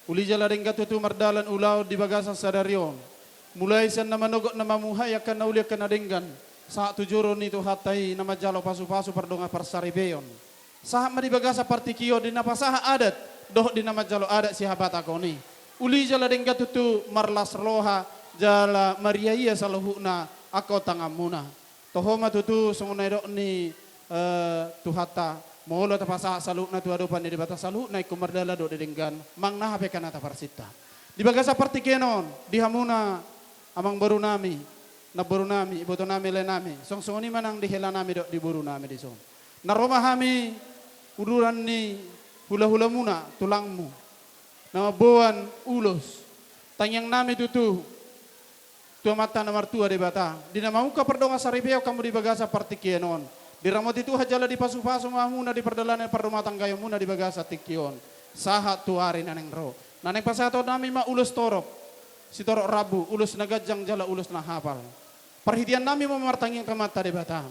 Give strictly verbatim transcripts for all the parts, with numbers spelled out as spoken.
Uli jala denggan tutu mardalan ulaon di bagasan sadari on. Mulai sian na manogot na mamuhai angka na uli angka na denggan, sahat tu joro ni Tuhanta i na manjalo pasupasu pardongan parsaripeon. Sahat ma di bagasan partingkion di na pasahat adat dohot di na manjalo adat sihabatahon i. Uli jala denggan tutu marlas roha jala mariaia saluhutna angka tanganmuna. Toho ma tutu songon na nidok ni, eh, Tuhanta, molo tapasahat saluhutna tu adopan ni Debata, saluhutna ingkon mardalan dohot denggan, manang na hape angka na taparsinta. Di bagasan partingkian on, di hamuna amangborunami, namborunami, ibotonami, laenami, songon i ma nang di helanami dohot di borunami dison. Na ro ma hami uduran ni hulahulamuna, tulangmu, na mamboan ulos. Tangiangnami tutu tu Amanta na martua Debata, di na mamungka pardongan saripeon hamu di bagasan partingkian on, diramoti Tuhan jala dipasupasu ma hamuna di pardalanan parrumatanggaonmuna di bagasan tingki on, sahat tu ari na naeng ro. Na naeng pasahatonnami ma ulos torop, sitorop rambu, ulos na ganjang jala ulos na hapal. Parhiteannami ma martangiang tu Amanta Debata.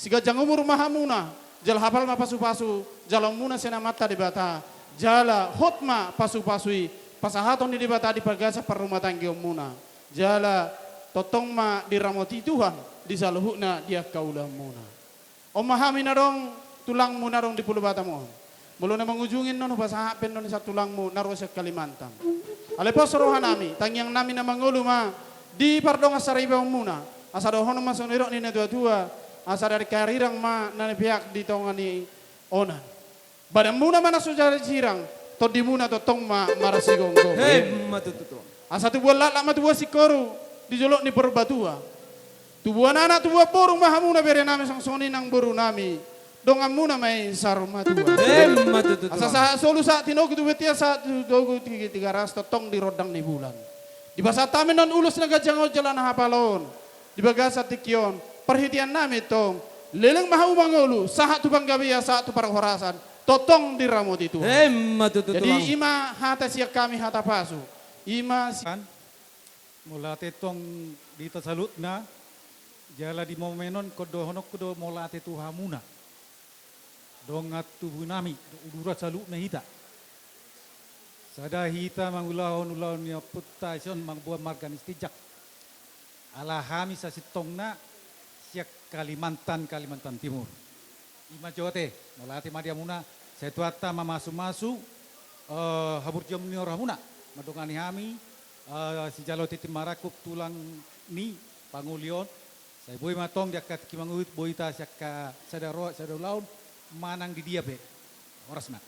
Siganjang umur ma hamuna, jala hapal ma pasupasu jaloonmuna sian Amanta Debata, jala hot ma pasupasu i pasahaton ni Debata di bagasan parrumatanggaonmuna, jala tongtong ma diramoti Tuhan di saluhutna di angka ulaonmuna. On ma hami na adong tulangmu na adong di Pulo Batam on. Molo na mangujungi annon hupasahat pe annon sian tulangmu na ro sian Kalimantan. Alai pos rohanami, tangiangnami na mangolu ma di pardongan saripeonmuna, asa dohonon ma songon nidok ni natuatua, asa dadi karirang ma na nipeak di tonga ni onan. Badanmuna ma na so jadi sirang, tondimuna tongtong ma marsigomgoman. Emma tutu, Tulang. Asa tubuan laklak ma tubuan singkoru di jolo ni Purbatua. Tubuan anak tubuan boru ma hamuna berenami, songon i nang borunami, donganmuna ma i saur matua. Emma tutu, Tulang. Asa sahat solu sahat tinogu tu bontean, sahat tu togu tu Tigaras, tongtong di rondang ni bulan. Dipasahat hami annon ulos na ganjang on jala na hapal on di bagasan tingki on. Parhiteannami tong, leleng ma hamu mangolu sahat tu panggabean, sahat tu parhorasan, tongtong diramoti Tuhan. Emma tutu, Tulang. Jadi i ma hata sian hami, hata pasu. I ma si- Kan? Mauliate tong di hita saluhutna, jala di momen on ingkon dohononku do mauliate tu hamuna, dongan tubunami, uduran saluhutna hita. Sada hita mangulahon ulaon ni ompunta dison, mamboan marga ni Sitinjak. Ala hami sasintongna sian Kalimantan, Kalimantan Timur. I ma jo ate, mauliate ma di hamuna, sai Tuhanta mamasumasu, eh, haburjuon ni rohamuna mandongani hami, eh, sijalo tintin marangkup tulang ni pangoli on. Sai boi ma tong di angka tingki mangihut, boi hita sian angka sada roha sada ulaon manang di dia pe. Horas ma.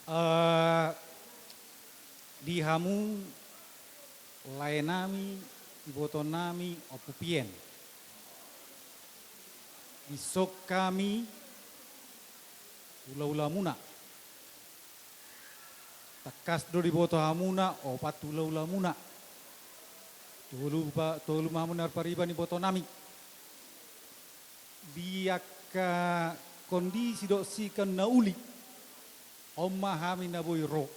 Eh, di hamu laenami, ibotonami, Ompu Pien. Dison hami hulahulamuna. Tangkas do diboto hamuna opat hulahulamuna. Tolu pa-, tolu ma hamu na marpariban ibotonami. Di angka kondisi dohot sian na uli, on ma hami na boi ro.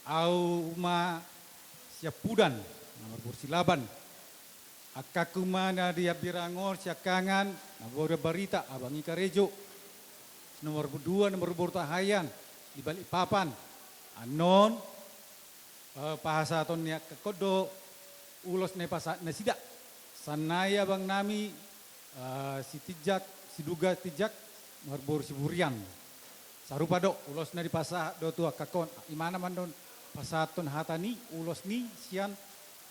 Ahu ma siampudan, na marboru Silaban. Angkangku ma na di hambirang on siangkangan, na mamboan barita, abang i karejo. Nomor dua, na mamboan tahayan di Balikpapan. Annon, eh, pasahaton ni angkangkon do ulos na pasahat nasida. Sian na i abangnami, eh, Sitinjak, Siduga Tinjak, marboru Siburian. Sarupa do, ulos na dipasahat do tu angkangkon. Imana mandon pasahathon hata ni, ulos ni, sian,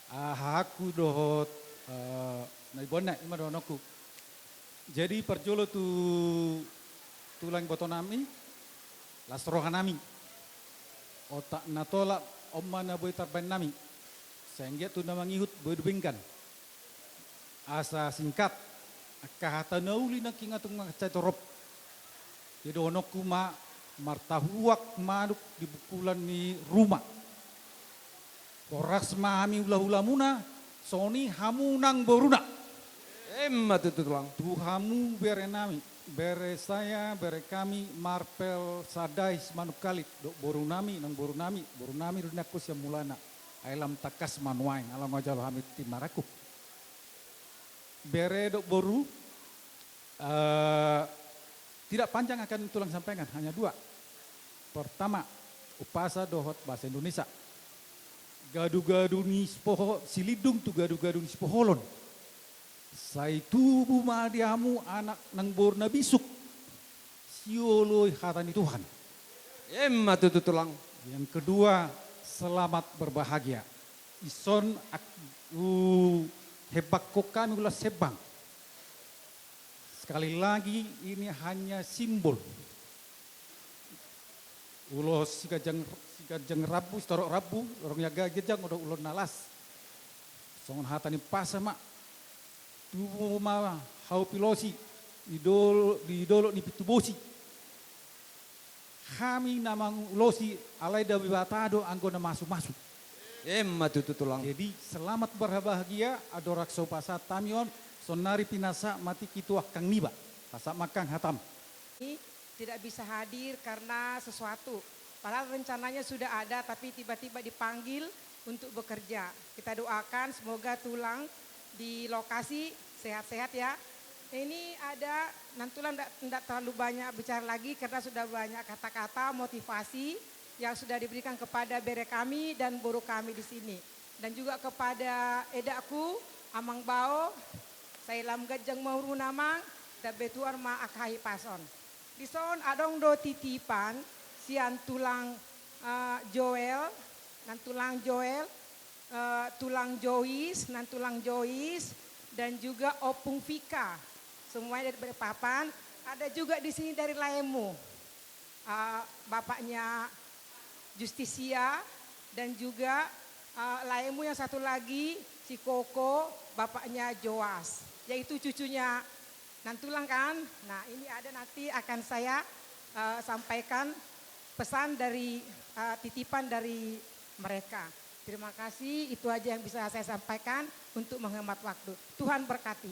eh, hahaangku dohot, eh, na iboanna, ima dohononku. Jadi parjolo tu tulang ibotonami, las rohanami. Otak na tolap, on ma na boi tarbaen nami. Sai anggiat tu na mangihut, boi denggan. Asa singkat, angka hata na uli nangkin nunga mansai torop. Jadi dohononku ma, martahuak manuk di bungkulan ni ruma. Horas ma hami hulahulamuna, songon i hamu nang boruna. Emma tutu, Tulang. Tu hamu berenami, bere saya, bere kami, Marpel Sadai Simanungkalit, dohot borunami, nang borunami, borunami do nian ho sian mulana. Ai lam tangkas ma nuaeng, ala nunga jalo hami tintin marangkup. Bere dohot boru, eh, tidak panjang akan tulang sampaikan, hanya dua. Pertama, Umpasa dohot bahasa Indonesia. Gadu-gadu ni sipoho-, Silindung tu gadu-gadu ni sipoholon. Sai tubu ma di hamu anak nang boru na bisuk. Sioloi hata ni Tuhan. Emma tutu tulang. Yang kedua, selamat berbahagia. Dison ak-, u-, hembangkon hami ulos hembang. Sekali lagi, ini hanya simbol. Ulos siganjang, siganjang rambu, sitorop rambu, dorong ni ganjang, ulos na las. Songon hata ni umpasa ma, tubu ma hau pilosi, di dol-, di dolok ni pintu bosi. Hami na mangulosi, alai Debata do anggo na mamasu-masu. Emma tutu tulang. Jadi, selamat berbahagia, andorang so pasahat hami on, saonari pinasahat ma tingki tu angkang niba. Pasahat ma angkang hatam. Tidak bisa hadir karena sesuatu. Padahal rencananya sudah ada, tapi tiba-tiba dipanggil untuk bekerja. Kita doakan semoga tulang di lokasi sehat-sehat ya. Ini ada, nantulang ndak, ndak terlalu banyak bicara lagi karena sudah banyak kata-kata motivasi yang sudah diberikan kepada bere kami dan boru kami di sini. Dan juga kepada edaku, Amang Bao, sai lam ganjang ma umurmu Amang, gabe tuor ma angka hahipason. Dison adong do titipan sian tulang, eh, Joel, nantulang Joel, eh, tulang Jois, nantulang Jois, dan juga Ompung Vika. Semuanya dari Balikpapan. Ada juga di sini dari laemu. Eh, bapaknya Justisia dan juga, eh, laemu yang satu lagi, si Koko, bapaknya Joas. Yaitu cucunya nantulang kan? Nah, ini ada nanti akan saya, eh, sampaikan pesan dari, eh, titipan dari mereka. Terima kasih, itu aja yang bisa saya sampaikan untuk menghemat waktu. Tuhan berkati.